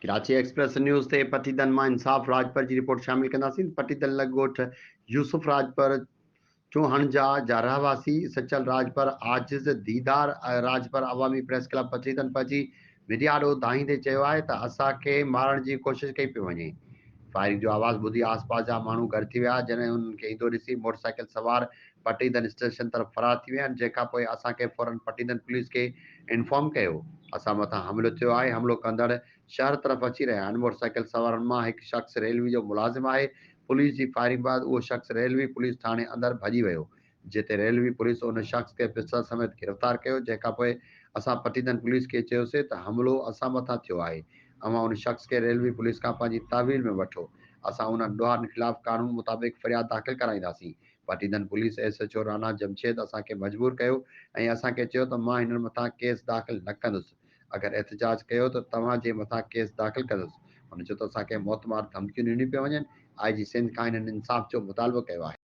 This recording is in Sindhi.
ڪراچي ايڪسپريس نيوز تي پٽيدن مان انصاف راڄپر جي رپورٽ شامل ڪنداسين. پٽيدن لڳ ڳوٺ يوسف راڄپر چوهڻجا جا رهواسي سچل راڄپر، عاجز ديدار راڄپر عوامي پريس ڪلب پٽيدن پهچي ميڊيا آڏو دانهيندي چيو آهي ته اسان کي مارڻ جي ڪوشش ڪئي پئي وڃي. فائرنگ جو آواز ٻڌي آس پاس جا ماڻهو گڏ ٿي ويا، جڏهن انهن کي ايندو ڏسي موٽر سائيڪل سوار پٽيدن اسٽيشن طرف فرار ٿي ويا آهن، جنهن کان پوء اسان کي فورن پٽيدن پوليس کي انفارم ڪيو. اسان مٿان حملو ٿيو آهي، حملو ڪندڙ شهر طرف اچي رهيا آهن، موٽر سائيڪل سوارن مان هڪ شخص ريلوي جو ملازم آهي، پوليس جي فائرنگ بعد اهو شخص ريلوي پوليس ٿاڻي اندر ڀڄي ويو، جتي ريلوي پوليس ان شخص کي پسٽل سميت گرفتار ڪيو، جنهن کانپوء اسان پٽيدن پوليس کي چيوسين ته حملو اسان مٿان ٿيو آهي، اوهان ان شخص کي ريلوي پوليس کان پنهنجي تحويل ۾ وٺو، اسان انهن ڏوهارين خلاف قانون مطابق فرياد داخل ڪرائينداسين. Patidar police S H O Rana Jamshed اسان کي مجبور ڪيو ۽ اسان کي چيو ته مان هنن مٿان ڪيس داخل نه ڪندس، اگر احتجاج ڪيو ته توهان جي مٿان ڪيس داخل ڪندس. هن چيو ته اسان کي موتمار ڌمڪيون ڏنيون پيون وڃن، آء جي سنڌ کان هنن انصاف جو مطالبو ڪيو آهي.